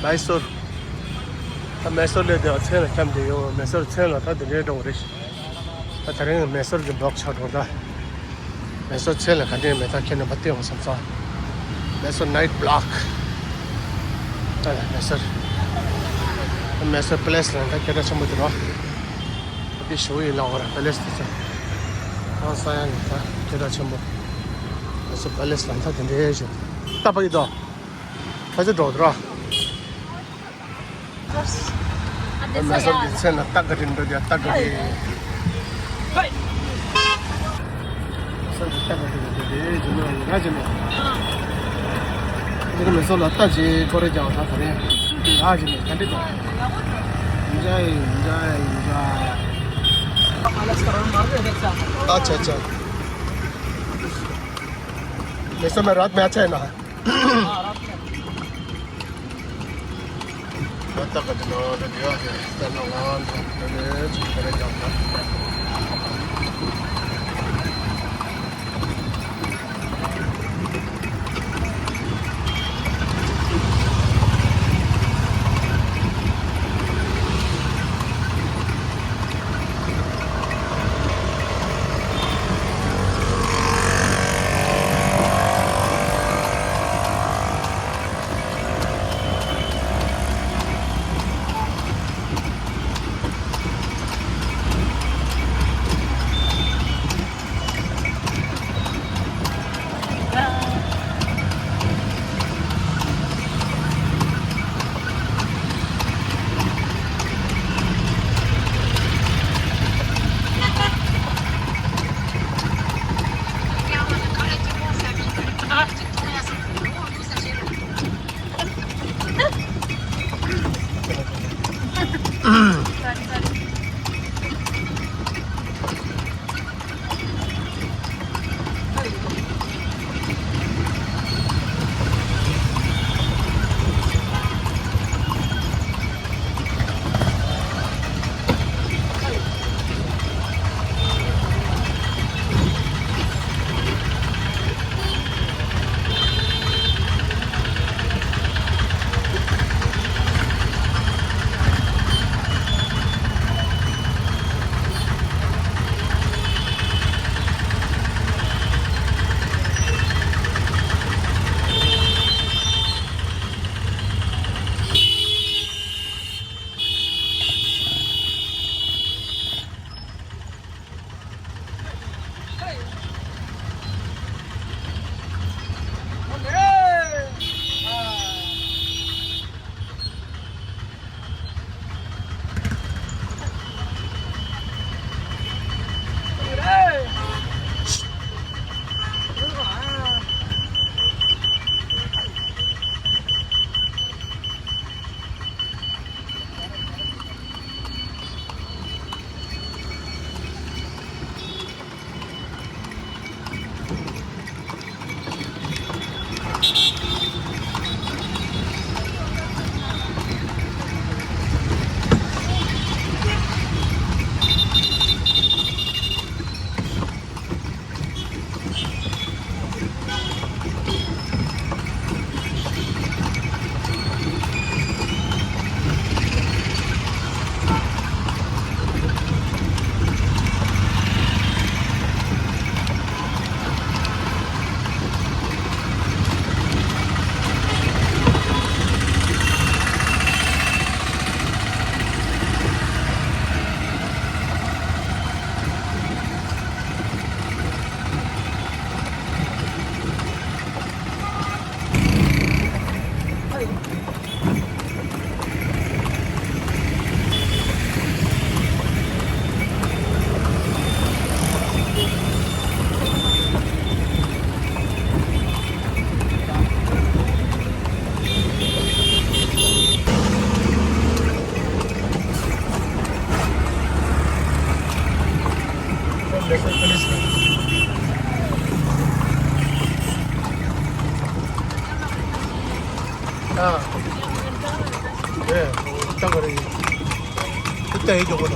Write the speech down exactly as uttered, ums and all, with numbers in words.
མེ་སོར། ད་མེ་སོར་ལས་དེ་མཚན་ལ་འཁྱམས་ཏེ་ཡོད། མེ་སོར་མཚན་ལ་ད་དེ་འདྲའི་འགྲོ་བ་རེད། ད་དེ་རིང་མེ་སོར་གྱི་བི་ལོག་ཆགས་འགྲོ་ད། མེ་སོར་མཚན་ལ་ག་འདྲའི་མེ་ཐག་ཁྱེར་ནས་མ་བལྟས་འོང་བསམ་སོང་། མེ་སོར་ནའིཊ་བི་ལོག། ད་མེ་སོར། མེ་སོར་པེ་ལེ་སི་ལ་ད་སྐད་གྲགས་ཆེན་པོ་དེ་རེད། ད་དེ་ཞུ་ཡིན་ལ་འོ་ར་པེ་ལེ་སི་དེ་ཚོ། ཨང་ས་ཡ་ནས་ད་སྐད་གྲགས་ཆེན་པོ། མེ་སོར་པེ་ལེ་སི་ལ་ད་དེ་འདྲའི་ཞིག་ད་པ་ཡི་དོ། ཁ་ཆེ་འགྲོ་དུ་ར། མེ་སོར་གྱི་མཚན་ལ་སྟག་གི་རིན་འགྲོ་དེ་སྟག་གི་རིན། མེ་སོར་གྱི་སྟག་གི་རིན་འགྲོ་དེ་རྗེས་མ་ཡིན་ར་ཇི་ནས། འདི་ག་མེ་སོར་ལ་སྟག་ཅིག་སྐོར་རེ་རྒྱག་པ་ད་ག་རེ། ར་ཇི་ནས་ག་འདྲི་དང་། འཇའ་ཡི་འཇའ་ཡི་འཇའ། अच्छा अच्छा। मेरे से मैं रात में अच्छा है ना। ཨ། ཨེ། ད་ག་རེ་ཡིན། ད་ཡིན་ཇོ་གོ་ད།